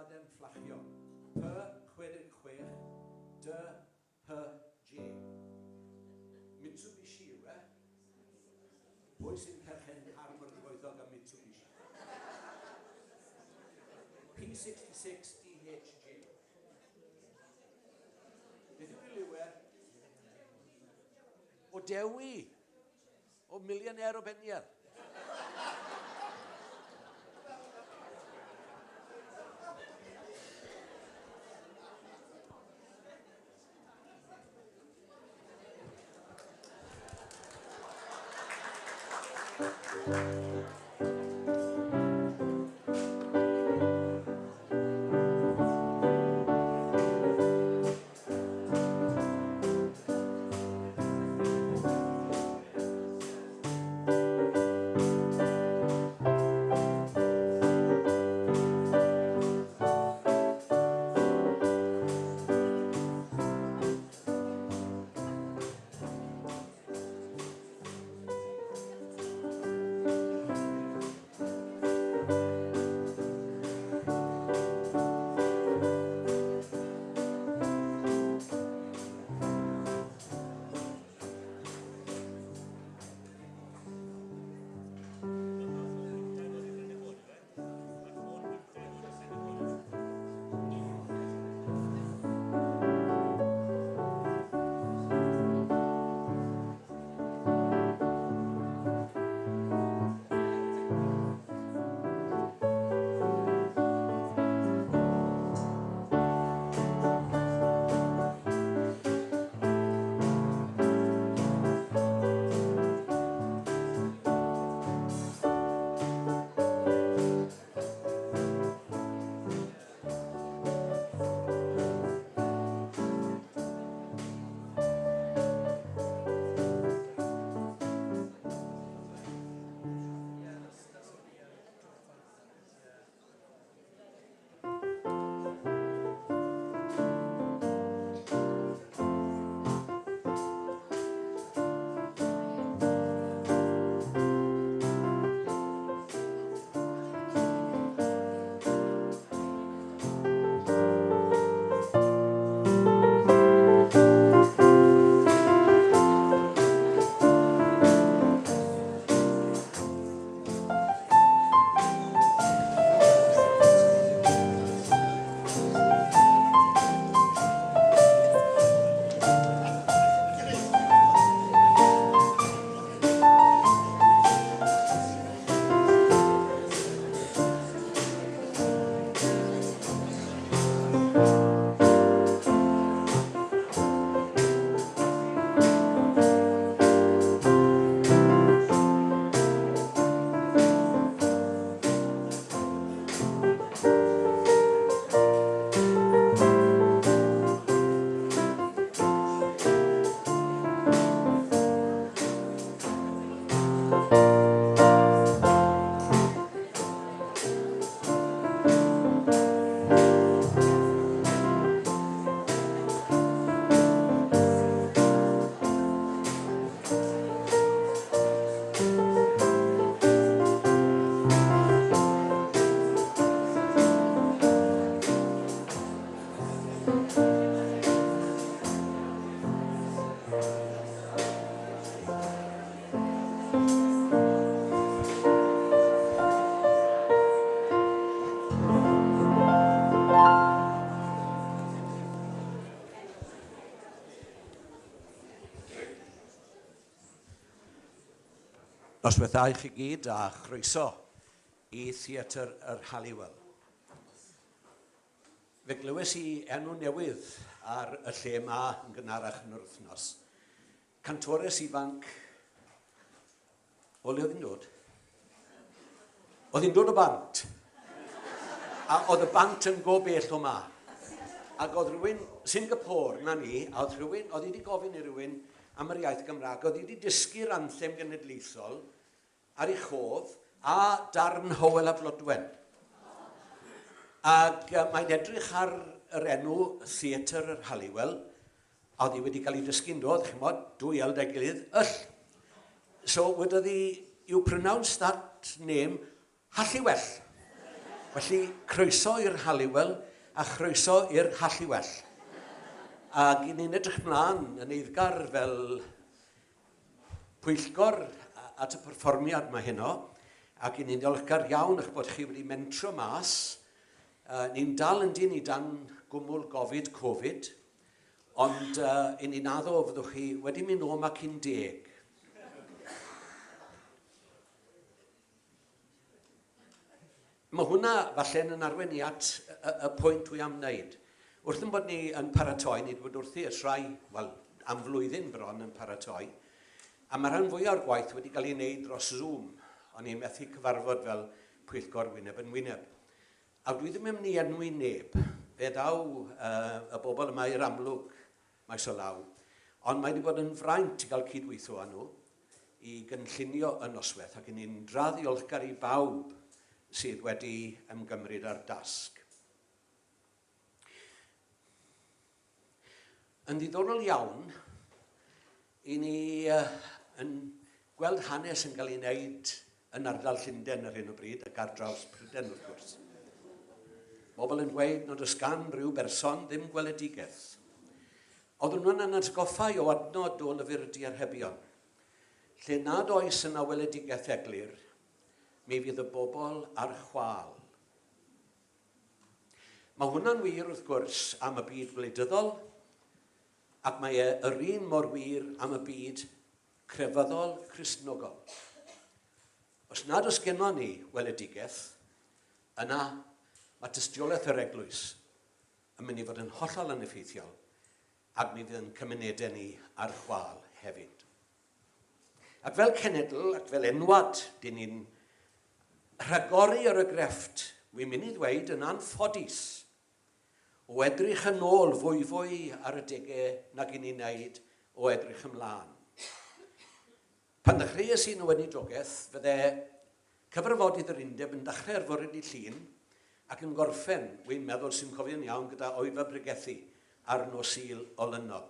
llygaden fflachio. P66 D H J. Mitsubishi yw e. Pwy sy'n perchen car mor gyfoethog â Mitsubishi? P66 DHJ. Beth yw'r liw e? O Dewi! O millionaire o Beniel. Noswaith dda i chi gyd a chroeso i Theatr yr Halliwell. Fe glywes i enw newydd ar y lle yma yn gynharach yn yr wythnos. Cantores ifanc, o le oedd hi'n dod? Oedd hi'n dod o bant. A oedd y bant yn go bell o ma. Ac oedd rhywun, Singapore, na ni, a oedd rhywun, oedd hi wedi gofyn i rhywun am yr iaith Gymraeg, oedd hi wedi dysgu'r anthem genedlaethol ar ei chof a darn Hywel a Blodwen. Ac mae'n edrych ar yr enw Theatr yr Halliwell, a oedd hi wedi cael ei dysgu'n dod, chimod, dwy L da'i gilydd, yll. So, wedodd hi, you pronounce that name Halliwell. Felly, croeso i'r Halliwell a chroeso i'r Halliwell. Ac i ni'n edrych mlaen yn eiddgar fel pwyllgor at y perfformiad mae heno, ac i ni'n ddiolchgar iawn eich bod chi wedi mentro mas. Ni'n dal yn dyn ni dan gwmwl gofid Covid, ond i ni'n addo fyddwch chi wedi mynd o yma cyn deg. Mae hwnna falle yn arwain ni at y, y pwynt dwi am wneud. Wrth yn bod ni yn paratoi, ni wedi bod wrthi ers rhai, wel, am flwyddyn bron yn paratoi, a mae rhan fwyaf o'r gwaith wedi cael ei wneud dros Zoom, o'n i'n methu cyfarfod fel pwyllgor wyneb yn wyneb. A dwi ddim yn mynd i enwi neb, fe ddaw y bobl yma i'r amlwg maes o law, ond mae wedi bod yn fraint i gael cydweithio â nhw, i gynllunio y noswaith ac 'y ni'n dra ddiolchgar i bawb sydd wedi ymgymryd â'r dasg. Yn ddiddorol iawn, i ni yn gweld hanes yn cael ei wneud yn ardal Llundain ar hyn o bryd ac ar draws Prydain wrth gwrs. Bobl yn dweud nad oes gan rhyw berson ddim gweledigaeth. Oedd hwnna'n yn atgoffa i o adnod o lyfr Diarhebion. Lle nad oes yna weledigaeth eglur, mi fydd y bobl ar chwâl. Mae hwnna'n wir, wrth gwrs, am y byd gwleidyddol, ac mae e yr un mor wir am y byd crefyddol Cristnogol. Os nad oes gennon ni weledigaeth, yna mae tystiolaeth yr eglwys yn mynd i fod yn hollol aneffeithiol ac mi fydd yn cymunedau ni ar chwâl hefyd. Ac fel cenedl ac fel enwad, dyn ni'n rhagori ar y grefft, wi'n mynd i ddweud yn anffodus, o edrych yn ôl fwyfwy ar y degau nag i ni'n wneud o edrych ymlaen. Pan ddechreuais i'n y weinidogaeth, fydde cyfarfodydd yr undeb yn dechrau ar fore dydd Llun ac yn gorffen, wi'n meddwl sy'n cofio'n iawn, gyda oedfa bregethu ar nos Sul olynol.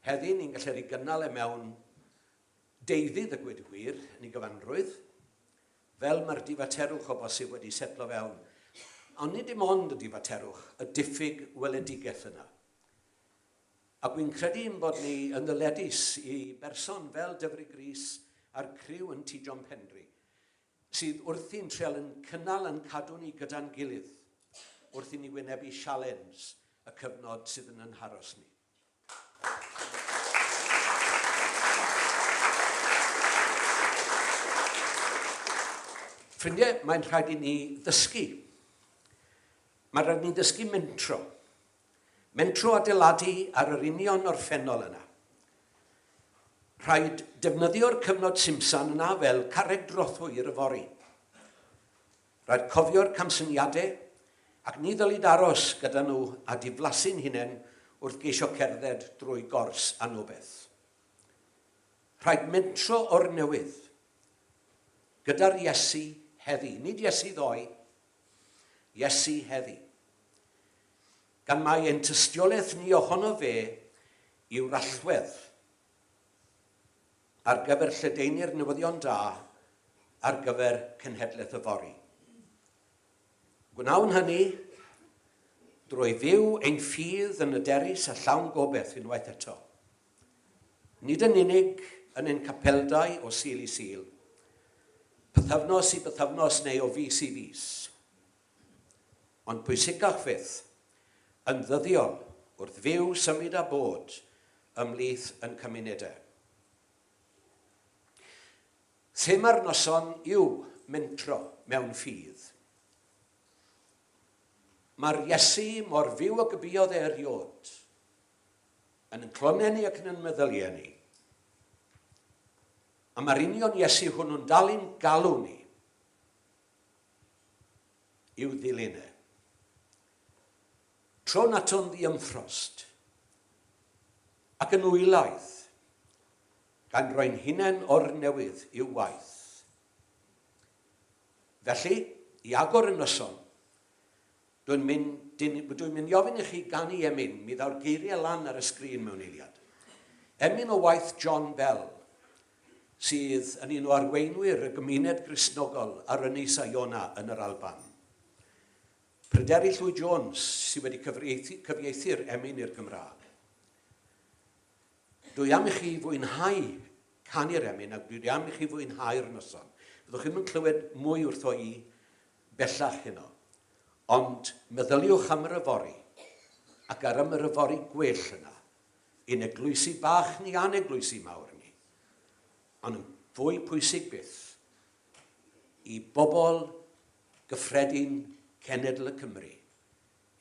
Heddi, ni'n gallu ei gynnal e mewn deuddydd a gweud y gwir, yn ei gyfanrwydd, fel mae'r difaterwch o bosib wedi setlo fewn. Ond nid dim ond y difaterwch, y diffyg weledigaeth yna. Ac wi'n credu ein bod ni yn ddyledus i berson fel Dyfrig Rees a'r criw yn Tŷ John Penri, sydd wrthi'n trial yn cynnal a'n cadw ni gyda'n gilydd wrth i ni wynebu sialens y cyfnod sydd yn yn haros ni. Ffrindiau, mae'n rhaid i ni ddysgu. Mae'n rhaid i ni ddysgu mentro. Mentro adeiladu ar yr union orffennol yna. Rhaid defnyddio'r cyfnod simsan yna fel carreg drothwy i'r yfory. Rhaid cofio'r camsyniadau ac ni ddylid aros gyda nhw a diflasu'n hunain wrth geisio cerdded drwy gors anobeth. Rhaid mentro o'r newydd gyda'r Iesu heddi, nid Iesu ddoe, Iesu heddi. Gan mai ein tystiolaeth ni ohono fe yw'r allwedd ar gyfer lledaenu'r newyddion da ar gyfer cenhedlaeth yfory. Gwnawn hynny drwy fyw ein ffydd yn hyderus a llawn gobeith unwaith eto. Nid yn unig yn ein capeldai o Sul i Sul, pythefnos i bythefnos neu o fis i fis, ond pwysicach fyth, yn ddyddiol wrth fyw, symud a bod ymhlith yn cymunedau. Thema'r noson yw mentro mewn ffydd. Mae'r Iesu mor fyw ag y buodd e erioed, yn ein clonau ni ac yn ein meddyliau ni. A mae'r union Iesu hwnnw'n dal i'n galw ni i'w ddilyn e. Trown ato'n ddiymffrost ac yn wylaidd, gan roi'n hunain o'r newydd i'w waith. Felly, i agor y noson, Dwi'n mynd, dwi'n mynd i ofyn i chi ganu emyn, mi ddaw'r geiriau lan ar y sgrin mewn eiliad. Emyn o waith John Bell, sydd yn un o arweinwyr y gymuned Gristnogol ar Ynys Iona yn yr Alban. Pryderi Llwyd Jones sydd wedi cyfieithu'r emyn i'r Gymraeg. Dwi am i chi fwynhau canu'r emyn ac dwi am i chi fwynhau'r noson. Fyddwch chi'm yn clywed mwy wrtho i bellach heno. Ond meddyliwch am yr yfory ac ar am yr yfory gwell yna, i'n eglwysi bach ni a'n eglwysi mawr ni. Ond yn fwy pwysig byth, i bobl gyffredin cenedl y Cymry,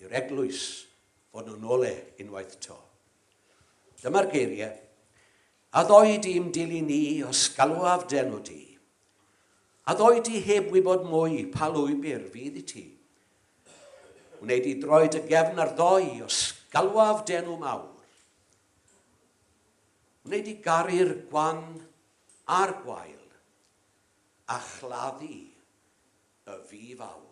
i'r eglwys fod nhw'n ôl e unwaith 'to. Dyma'r geiriau, A ddoi di i'm dilyn i, os galwaf d'enw di? A ddoi di heb wybod mwy pa lwybr fydd i ti? Wnei di droi dy gefn ar ddoi, os galwaf d'enw mawr? Wnei di garu'r gwan a'r gwael, a chladdu y fi fawr?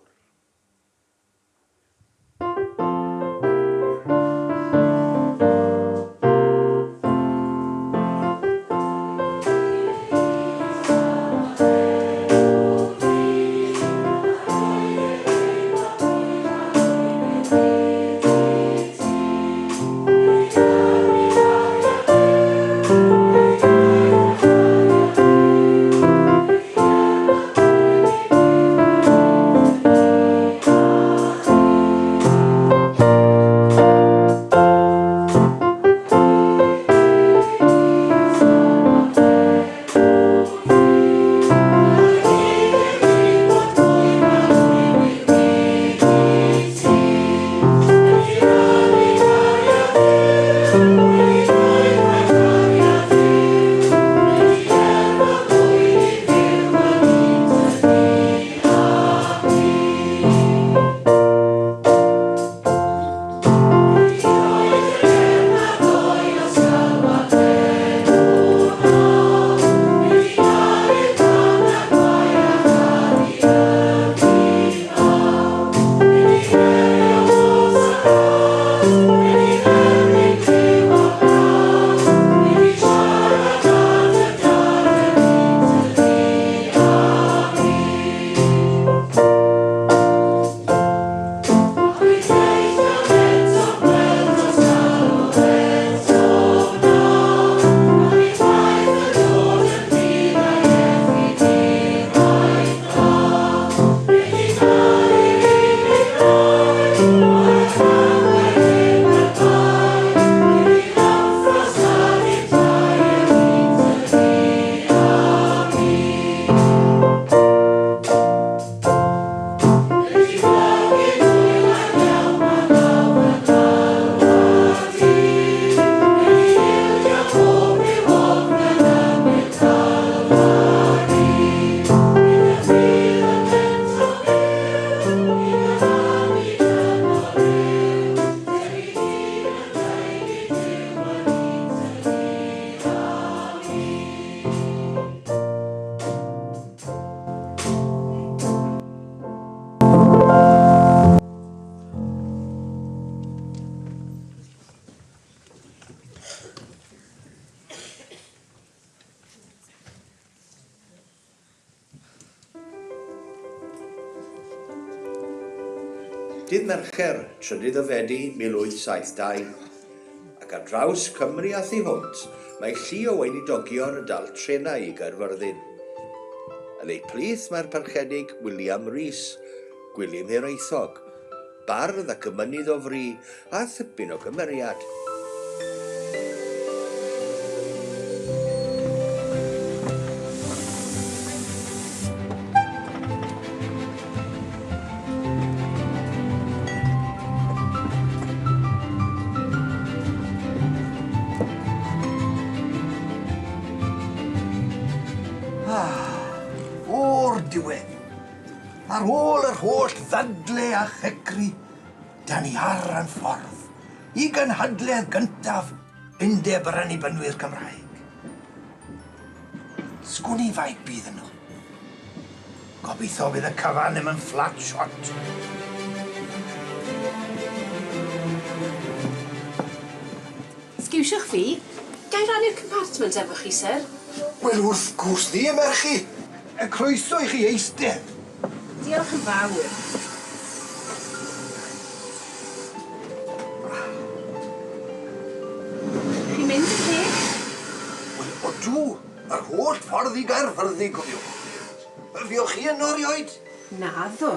Dydd Mercher, trydydd o Fedi 1872, ac ar draws Cymru a thu hwnt, mae llu o weinidogion yn dal trenau i Gaerfyrddin. Yn eu plith mae'r Parchedig William Rees, Gwilym Hiraethog, bardd ac emynydd o fri a thipyn o gymeriad. Ah, o'r diwedd. Ar ôl yr holl ddadle a checru, da ni ar yn ffordd i gynhadledd gyntaf Undeb yr Annibynwyr Cymraeg. Sgwn i faint bydd yno. Gobeithio bydd y cyfan ddim yn flat shot. Sgiwsiwch fi, ga i rannu'r compartment efo chi, syr? Wel, wrth gwrs ddim, erchi! Y croeso i chi eistedd. Diolch yn fawr. Ydw, yr holl ffordd i Gaerfyrddin, cofiwch. Fuoch chi yno erioed? Naddo,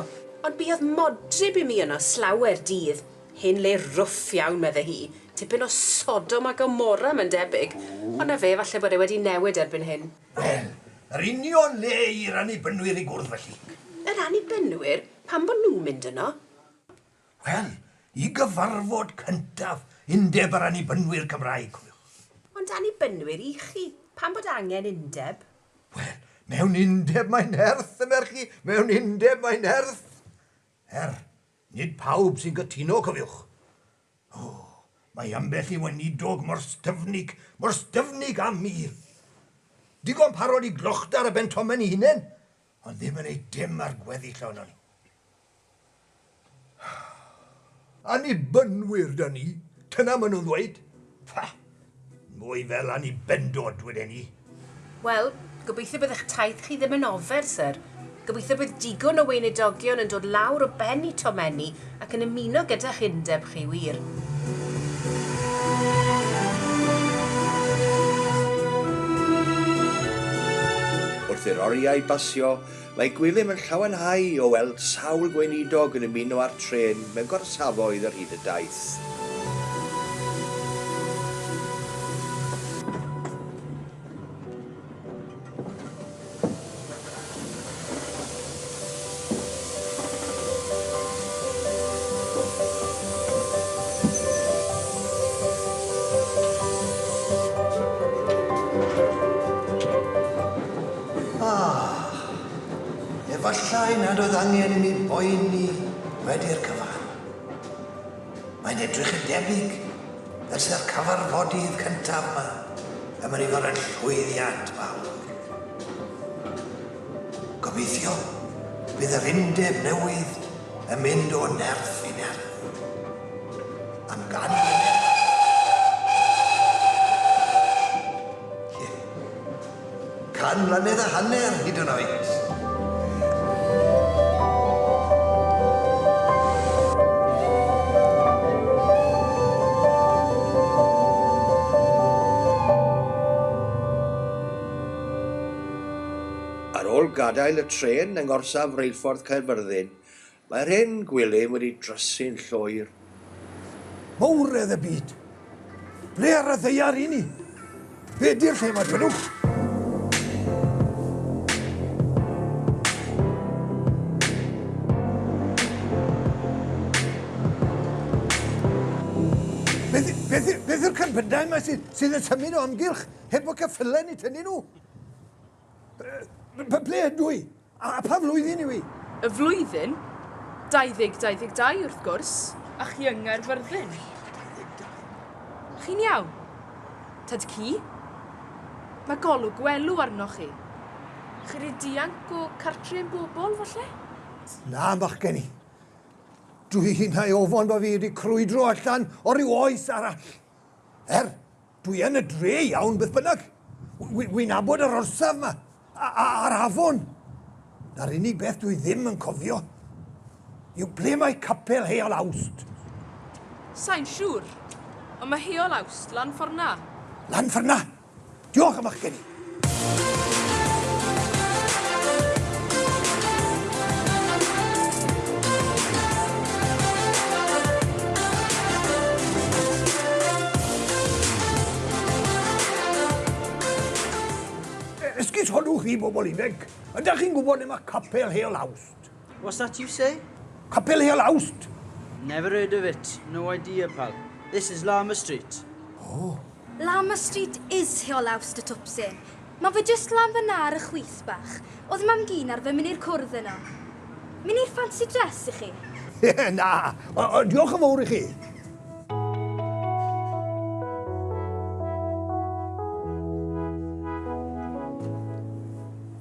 ond buodd modryb i mi yno slawer dydd. Hen le rwff iawn, medde hi. Tipyn o Sodom a Gomorrah, mae'n debyg. Ond 'na fe, falle bod e wedi newid erbyn hyn. Wel, yr union le i'r Annibynwyr i gwrdd, felly. Yr Annibynwyr? Pam bod nhw'n mynd yno? Wel, i gyfarfod cyntaf Undeb yr Annibynwyr Cymraeg, cofiwch. Ond Annibynwyr i chi, pam bod angen undeb? Wel, mewn undeb mae nerth, y merch i, mewn undeb mae nerth. Er, nid pawb sy'n cytuno, cofiwch. O, mae ambell i weinidog mor styfnig, mor styfnig â mur. Digon parod i glochdar y bentomen ei hunain, ond ddim yn ei dim ar gweddill ohonon ni. Annibynwyr 'da ni, dyna maen nhw'n ddweud. Pah! Mwy fel annibendod, weden i. Wel, gobeithio bydd eich taith chi ddim yn ofer, syr. Gobeithio bydd digon o weinidogion yn dod lawr o ben i tomenni ac yn ymuno gyda'ch undeb chi, wir. Wrth i'r oriau basio, Mae Gwilym yn llawenhau o weld sawl gweinidog yn ymuno â'r trên mewn gorsafoedd ar hyd y daith. Ah, efallai nad oedd angen i mi boeni wedi'r cyfan. Mae'n edrych yn debyg ers yr cyfarfodydd cyntaf yma yn mynd i fod yn llwyddiant mawr. Gobeithio bydd yr undeb newydd yn mynd o nerth i nerth. Am gan mlynedd. Ie. 100 mlynedd a hanner hyd yn oed. Ar ôl gadael y trên yng ngorsaf reilffordd Caerfyrddin, mae'r hen Gwilym wedi drysu'n llwyr. Mawredd y byd! Ble ar y ddaear i ni? Be di'r lle 'ma, dwedwch? Beth, beth, beth yw'r cerbydau yma sydd, sydd yn symud o amgylch heb bod ceffylau yn eu tynnu nhw? Ble ydw i? A pa flwyddyn yw hi? Y flwyddyn? 2022 wrth gwrs, a chi yng Nghaerfyrddin. Chi'n iawn? Tad cu? Mae golwg gwelw arnoch chi. Chi 'di dianc o cartre ein bobl, falle? Na, bachgen i. Dwi hynna i ofon bo fi wedi crwydro allan o ryw oes arall. Er, Dwi yn y dre iawn beth bynnag. Wi'n nabod yr orsaf 'ma, a'r afon. Na'r unig beth dwi ddim yn cofio yw ble mae capel Heol Awst. Sai'n siŵr, ond mae Heol Awst lan ffordd 'na. Lan ffordd 'na! Diolch am fachgen i. Esgusodwch fi, bobl ifanc. Ydych chi'n gwybod le mae Capel Heol Awst? What's that you say? Capel Heol Awst! Never heard of it. No idea, pal. This is Lama Street. Oh. Lama Street is Heol Awst y twpsyn. Ma fe jyst lan fyna ar y chwith bach. O'dd mam-gu'n arfer mynd i'r cwrdd yno. Mynd i'r ffansi dress i chi? Na, diolch yn fawr i chi.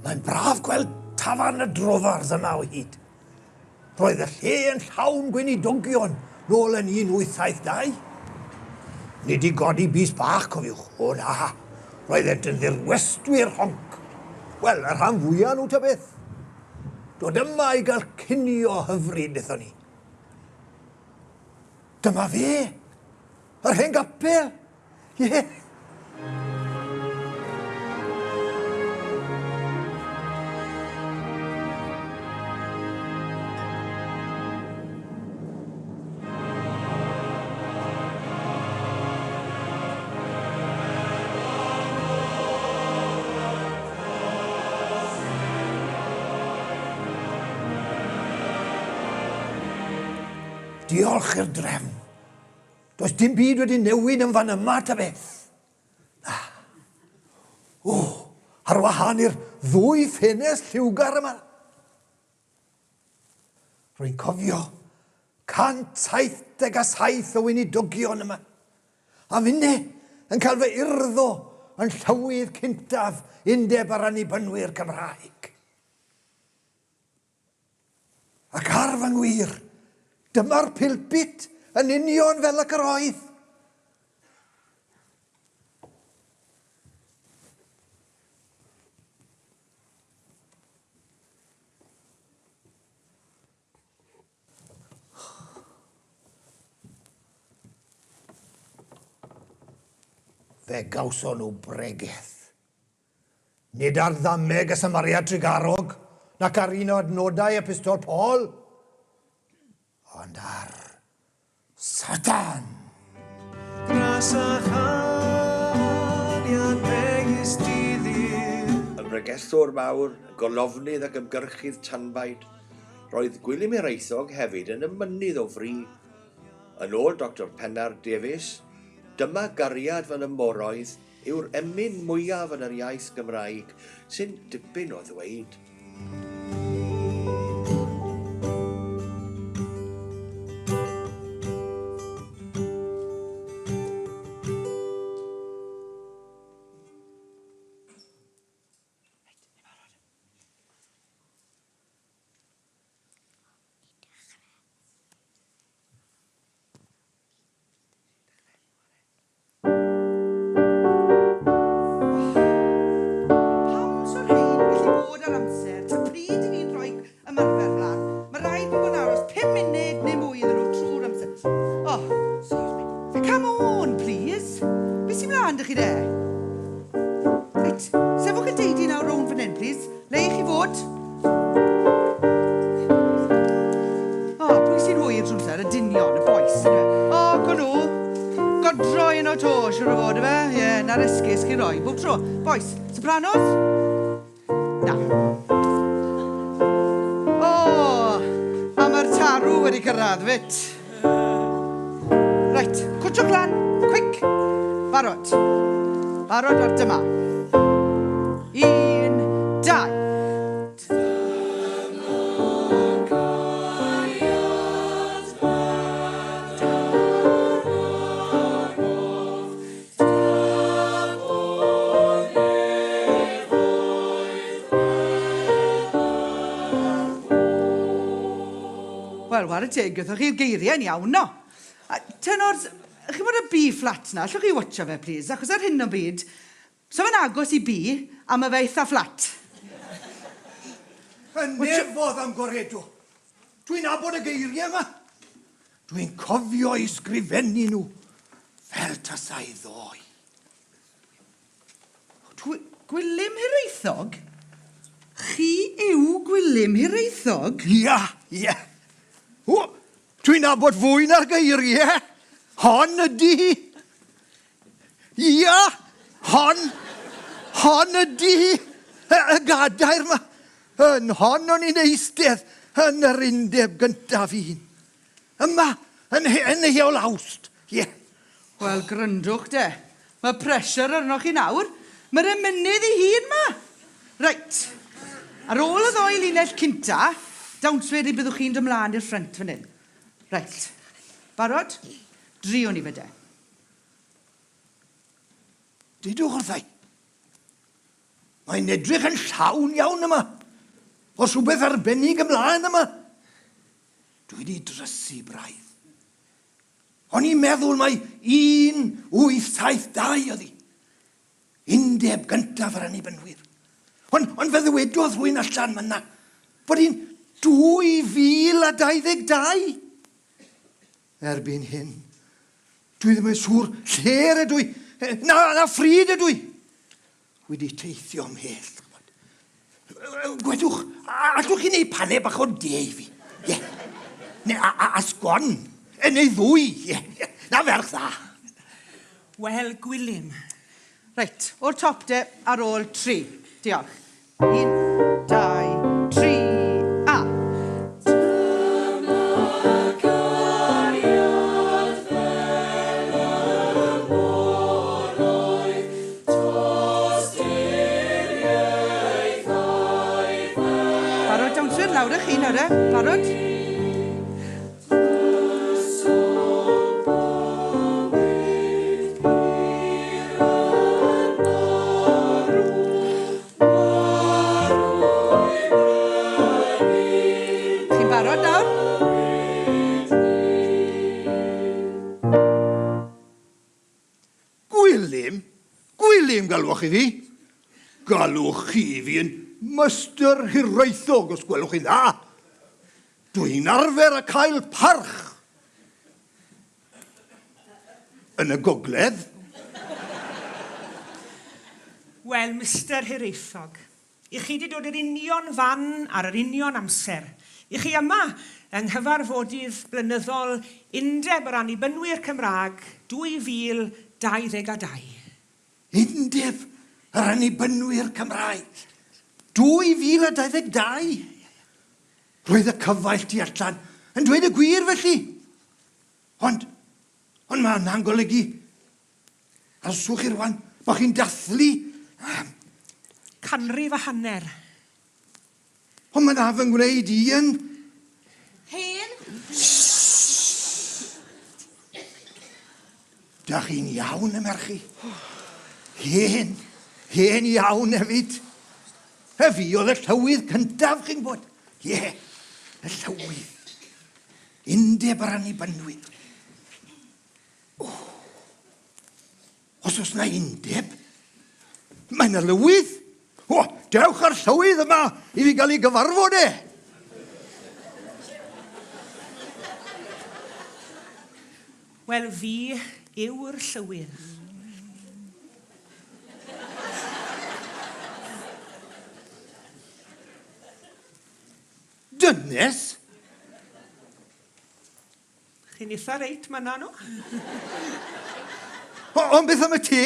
Mae'n braf gweld tafarn y Drofars yma o hyd. Roedd y lle yn llawn gweinidogion nôl yn 1872. Nid i godi bys bach, cofiwch, o na, roeddent yn ddirwestwyr rhonc. Wel, y rhan fwyaf nhw ta beth. Dod yma i gael cinio hyfryd, wnaethon ni. Dyma fe, yr hen gapel. Ie. Diolch i'r drefn. Does dim byd wedi newid yn fan yma ta beth. Na. O, ar wahân i'r ddwy ffenest lliwgar yma. Rwy'n cofio 177 o weinidogion yma, a finne yn cael fy urddo yn llywydd cyntaf Undeb yr Annibynwyr Cymraeg. Ac ar fy ngwir, dyma'r pulpit yn union fel ac yr oedd. Fe gawson nhw bregeth. Nid ar ddameg y Samaria Trugarog, nac ar un o adnodau Epistol Paul, ond ar Satan! Gras a chariad megis diddydd. Yn bregethwr mawr, golofnydd ac ymgyrchydd tanbaid, roedd Gwilym Hiraethog hefyd yn ymynydd o fri. Yn ôl Doctor Pennar Davies, dyma gariad fel y moroedd yw'r emyn mwyaf yn yr iaith Gymraeg, sy'n dipyn o ddweud. Pam so rhein gallu bod ar amser ta pryd i fi'n rhoi ymarfer mlan? Mae rhaid fi bod yn aros 5 munud neu mwy iddyn nhw trwy'r amser. Oh, excuse me. Come on, please. Be sy'n mlaen 'da chi de? Reit, sefwch y deidi nawr rownd fan hyn, please. Le i chi fod? O, pwy sy'n hwyr trwy'r amser? Y dynion, y bois. O, oh, co nhw. Godro un o to, siwr o fod, efe? Ie, yeah, na'r esgus chi'n rhoi, bob tro. Bois, sopranos? Na. O, a mae'r tarw wedi cyrraedd, fit. Reit, cwtshwch lan, quick. Barod. Barod ar dyma. Un, dau. Wel, ware teg, gaethoch chi'r geiriau'n iawn, no. A, tenors, chi'n bod y B flat na, allwch chi watcho fe, please? Achos ar hyn o bryd, so fe'n agos i B, a mae fe eitha fflat. Y nefodd am goredo. Dwi'n nabod y geiriau yma. Dwi'n cofio i sgrifennu nhw fel tasai ddoe. Gwilym Hiraethog? Chi yw Gwilym Hiraethog? Ia, ia. O, dwi'n nabod fwy na'r geiriau. Hon ydi hi. Ia, hon, hon ydi hi. Y, y gadair yma. Yn hon o'n i'n eistedd yn yr undeb gyntaf un. Yma, yn, yn Heol Awst. Ie. Yeah. Wel, gryndwch de. Mae pressure arnoch chi nawr. Mae'r emynydd ei hun ma. Reit. Ar ôl y ddoi linell cynta, dawnswyr i byddwch chi'n dod mlaen i'r ffrynt fan hyn. Reit. Barod? Driwn ni fe de. Dudwch wrthai. Mae'n edrych yn llawn iawn yma. Os rhywbeth arbennig ymlaen yma. Dwi wedi drysu braidd. O'n i'n meddwl mai 1872 oedd hi. Undeb gyntaf yr Annibynwyr. Ond, ond fe ddywedodd rhywun allan myna bod hi'n 2022. Erbyn hyn, dwi ddim yn siŵr lle rydw i, na, na phryd ydw i. Wedi teithio ymhell, ch'mod. Gwedwch, allwch chi wneud paned bach o de i fi? Ie. Neu a, a, a sgon, e, neu ddwy, ie. Na ferch dda. Wel, Gwilym. Reit, o'r top de, ar ôl tri. Diolch. Un, dau, tri, a. Good, lawr â chi nawr e. Barod? Chi'n barod nawr? Gwilym? Gwilym galwch chi fi? Galwch chi fi yn Mister Hiraethog os gwelwch chi'n dda. Dwi'n arfer a cael parch. Yn y gogledd. Wel, Mister Hiraethog, i chi 'di dod i'r union fan ar yr union amser. I chi yma yng nghyfarfodydd blynyddol Undeb yr Annibynwyr Cymraeg 2022. Undeb yr Annibynwyr Cymraeg 2022? Roedd y cyfaill tu allan yn dweud y gwir felly. Ond, ond mae hwnna'n golygu, arhoswch chi rwan, bod chi'n dathlu... Canrif a hanner. Ond mae 'na fy ngwneud i yn... Hen? Da chi'n iawn, y merchi. Hen, hen iawn hefyd. Y fi oedd y llywydd cyntaf, chi'n gwybod. Ie, y llywydd. Undeb yr Annibynwyr. O, os oes na undeb, mae yna lywydd. O, dewch â'r llywydd yma i fi gael ei gyfarfod e. Wel, fi yw'r llywydd. Dynes? Chi'n eitha reit ma' no? O, ond beth am y te?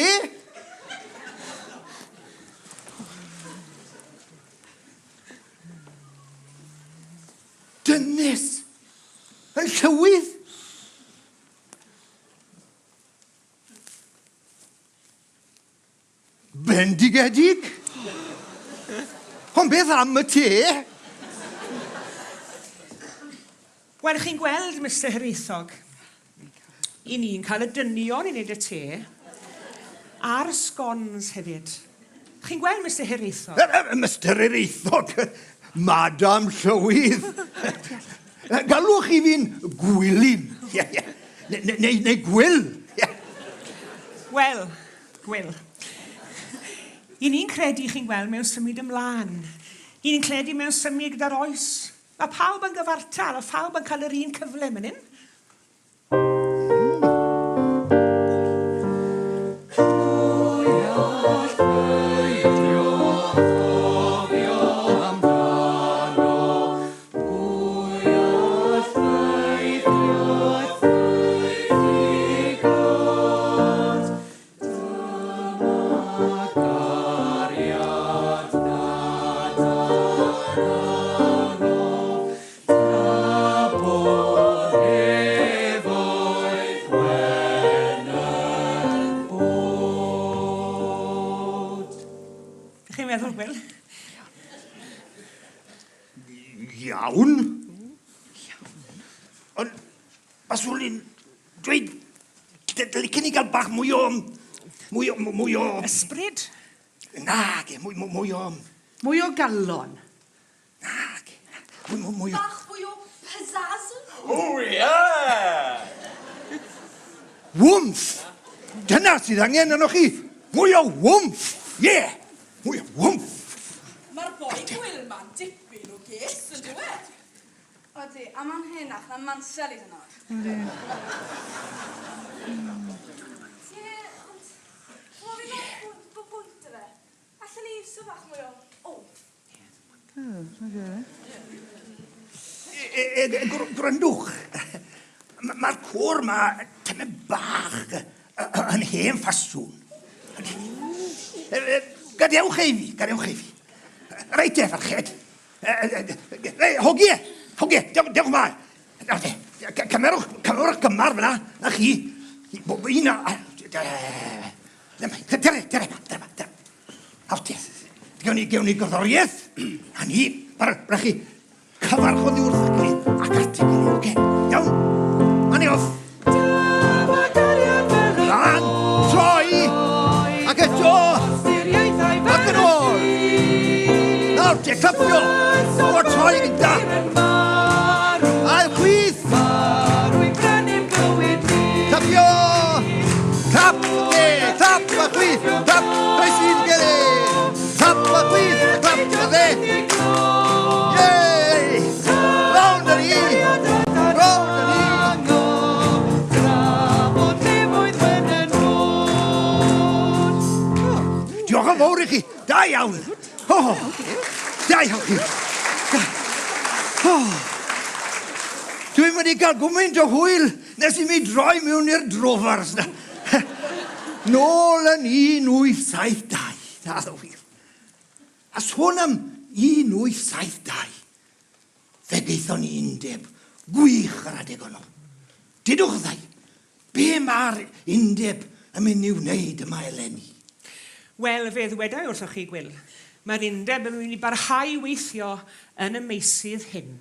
Dynes! Yn llywydd! Bendigedig! Ond beth am y te? Wel, chi'n gweld, Mister Hiraethog, i ni'n cael y dynion i wneud y te, a'r scones hefyd. Chi'n gweld, Mister Hiraethog? Mister Hiraethog, Madam Llywydd, galwch chi fi'n Gwilym, neu, neu Gwil. Wel, Gwil. I ni'n credu, chi'n gweld, mewn symud ymlaen. I ni'n credu mewn symud gyda'r oes. Mae pawb yn gyfartal a phawb yn cael yr un cyfle man hyn. Be chi'n meddwl, Wil? Iawn. Ond, baswn i'n dweud, licen i gael bach mwy o... mwy o... mwy o... Ysbryd? Nage, mwy, mwy, mwy o... Mwy o galon. Nage, mwy, mwy, mwy o... Bach fwy o pizzazz. Oh yeah! Wmff! Dyna sydd angen arnoch chi! Mwy o wmff! Ie! Yeah! Mwy o wmff! Mae'r boi Gwil ma'n dipyn o ges, yn dyw e? Odi, a ma'n henach na Mansel hyd yn oed. Yndi. Ie, ond... Ch'mo' fi fel bo- bwynt 'da fe. Allen ni iwso bach mwy o oomph. E, e, e, gwrandwch, mae'r côr ma tymed bach yn hen ffasiwn. Gadewch ei fi, gadewch ei fi. Reit e, ferched. Hogie, hogie, dewch, dewch ma. Cymerwch, cymerwch gymar fyna, na chi. Un a... Dere, dere, dere, dere. Awr te. Gewn ni, gewn ni gerddoriaeth. A ni, bara, bara chi. cyfarch oddi wrth y gilydd ac at ei gilydd, oce? Iawn? A ni off! Lan, troi, ac eto, ac yn ôl. Nawr te, clapio, o'r troi gynta. Ail chwith. Clapio, clap, te, clap a chwith, clap, troi sydd gilydd. Clap a chwith, a clap a dde. Yay! Rownd â ni! Rownd â ni! Diolch yn fawr i chi. Da iawn. Oh, da iawn chi. Da. Oh. Dwi'n mynd i gael gwmynt o hwyl nes i mi droi mewn i'r drofars na. Nôl yn 1872. Naddo wir. A sôn am 1872, fe gaethon ni undeb gwych yr adeg honno. Dudwch wrtha i, be mae'r undeb yn mynd i'w wneud yma eleni? Wel, fe ddwedai wrthoch chi, Gwil, mae'r undeb yn mynd i barhau i weithio yn y meysydd hyn.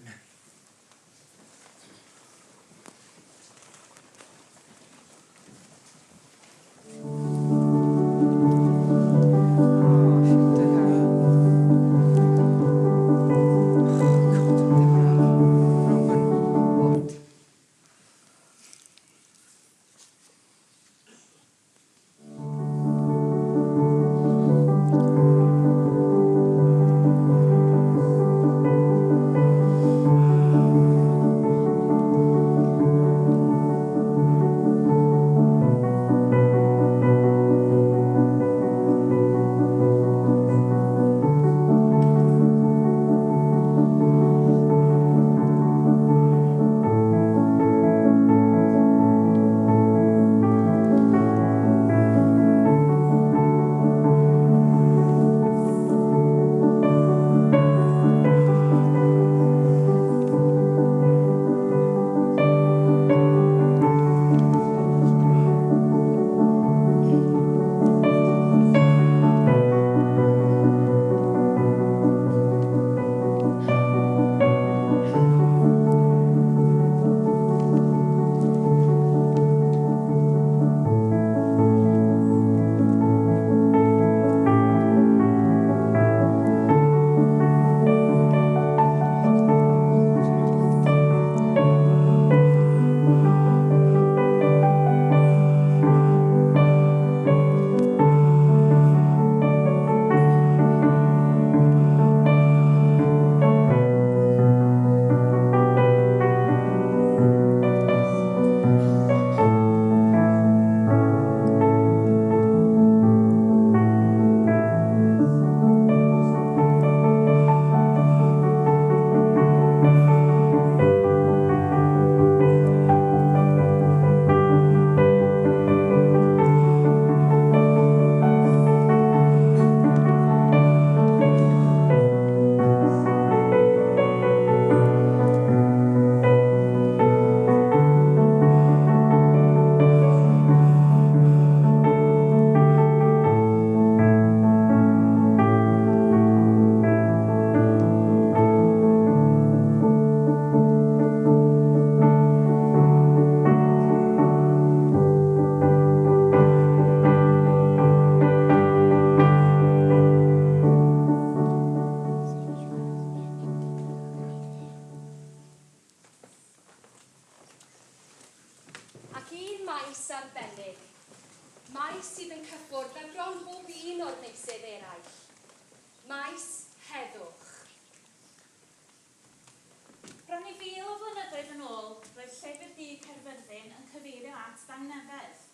Ac un maes arbennig. Maes sydd yn cyffwrdd â bron bob un o'r meysydd eraill. Maes heddwch. Bron i fil o flynyddoedd yn ôl, roedd Llyfr Du Caerfyrddin yn cyfeirio at ddangnefedd.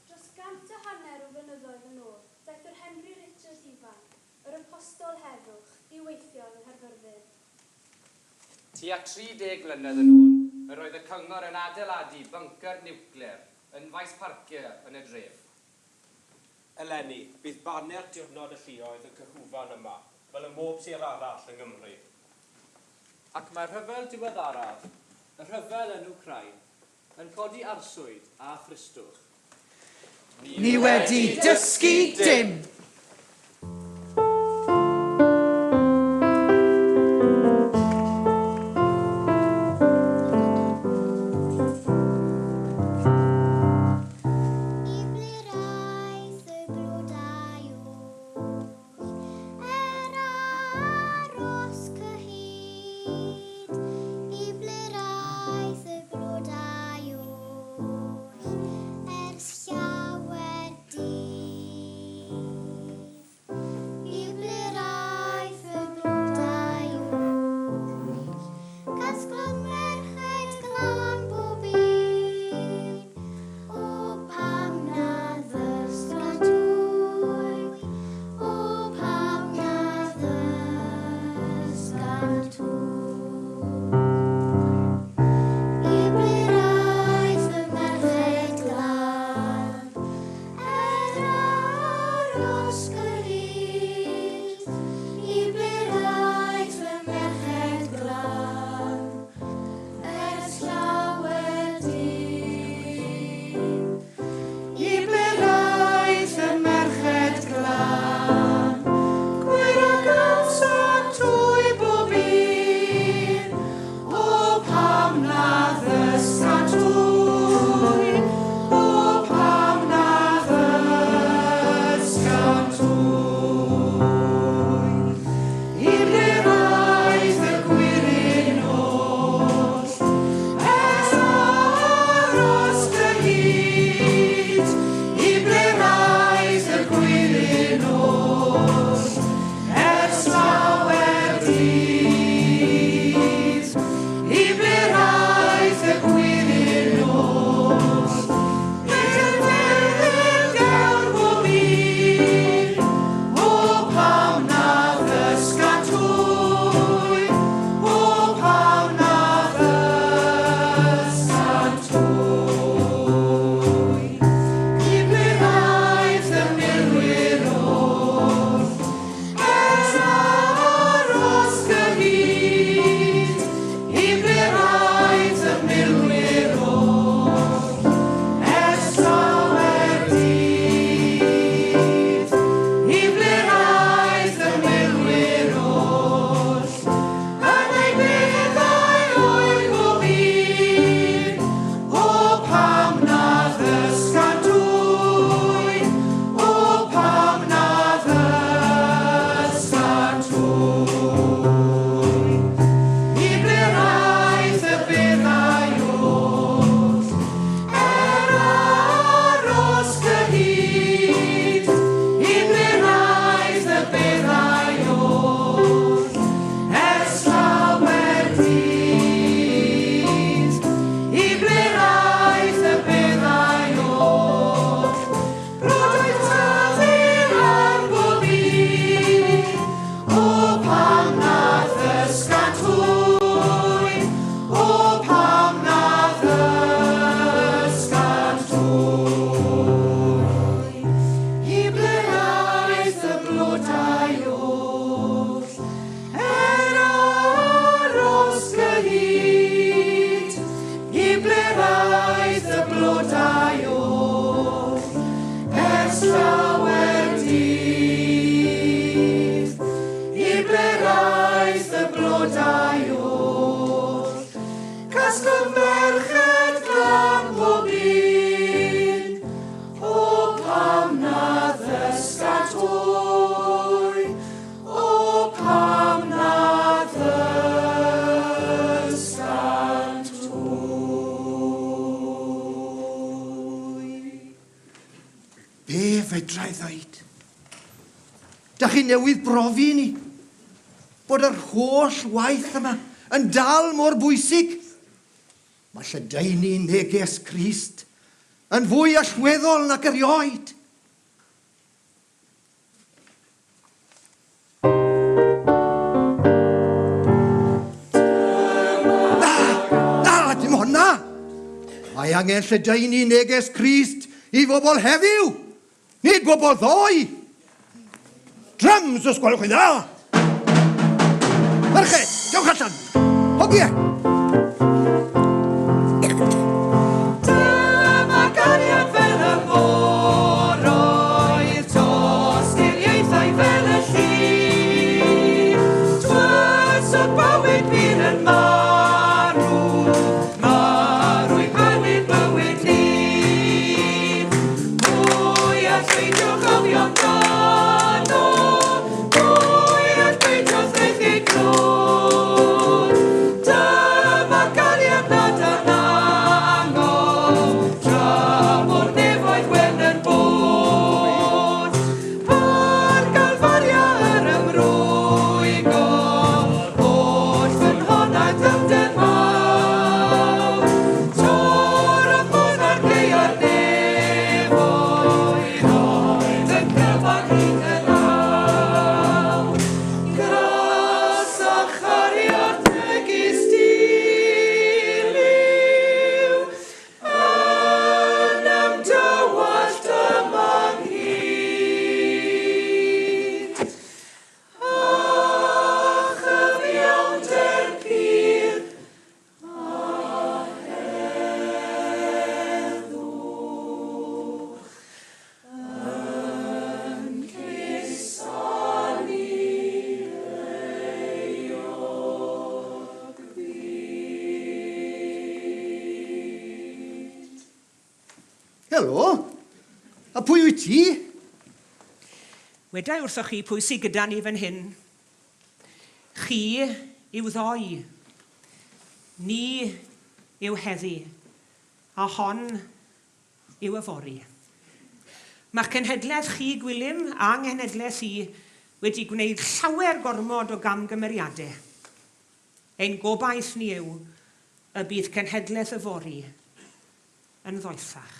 Dros gant a hanner o flynyddoedd yn ôl, daeth yr Henry Richard ifanc, yr Apostol Heddwch, i weithio yng Nghaerfyrddin. Tua 30 mlynedd yn ôl, yr oedd y cyngor yn adeiladu bunker niwclear yn faes parcio yn y dref. Eleni, bydd baner Diwrnod y Lluoedd yn cyhwfan yma, fel ym mhob sir arall yng Nghymru. Ac mae'r rhyfel diweddaraf, y rhyfel yn Wcráin, yn codi arswyd a thristwch. Ni wedi dysgu dim! Fedra i ddeud. Da chi newydd brofi i ni bod yr holl waith yma yn dal mor bwysig. Mae lledaenu neges Crist yn fwy allweddol nag erioed. Na! Na, dim honna! Mae angen lledaenu neges Crist i bobl heddiw, nid bobl ddoe! Drums, os gwelwch chi'n dda! Merched, dewch allan! Hogie! Dyma gariad fel y môr oedd tosturiaethau fel y llif. Twysog bywyd pur yn marw, marw i bywyd bywyd lif. Pwy all beidio cofio amdano? Pwy all beidio threthu clod? Dyma gariad nad â'n angof, tra bo'r nefoedd wen yn bod. Ar Galfaria yr ymrwygo, holl ffynhonnau dyfnder mawr. Torrodd modd ar gaeau'r nefoedd, oedd yn gyfan hyd yn awr. Gras a chariad megis diliw, yn ymdywallt yma ynghyd. A chyfiawnder pur a heddwch yn cusanu euog fyd. Helo! A pwy wyt ti? Weda i wrthoch chi pwy sy gyda ni fan hyn. Chi yw ddoe. Ni yw heddi. A hon yw yfory. Mae'ch cenhedlaeth chi, Gwilym, a nghenhedlaeth i, wedi gwneud llawer gormod o gamgymeriadau. Ein gobaith ni yw y bydd cenhedlaeth yfory yn ddoethach.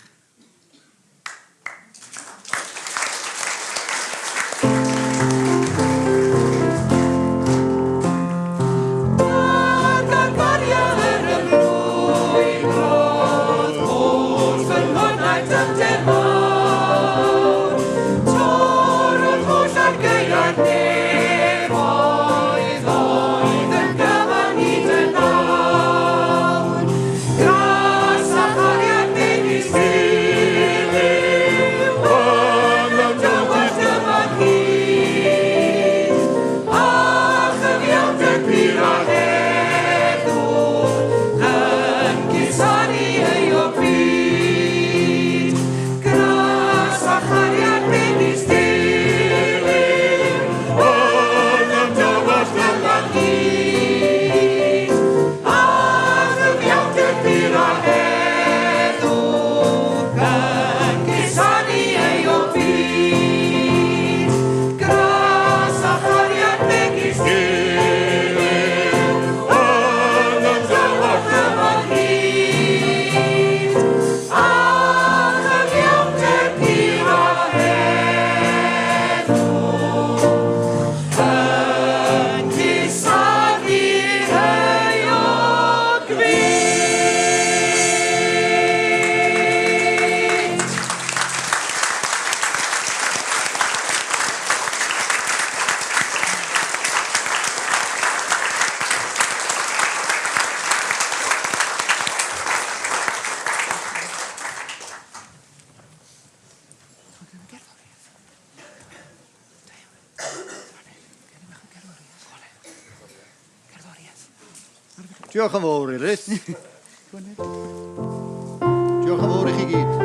Diolch yn fawr, Iris. Diolch yn fawr i chi gyd.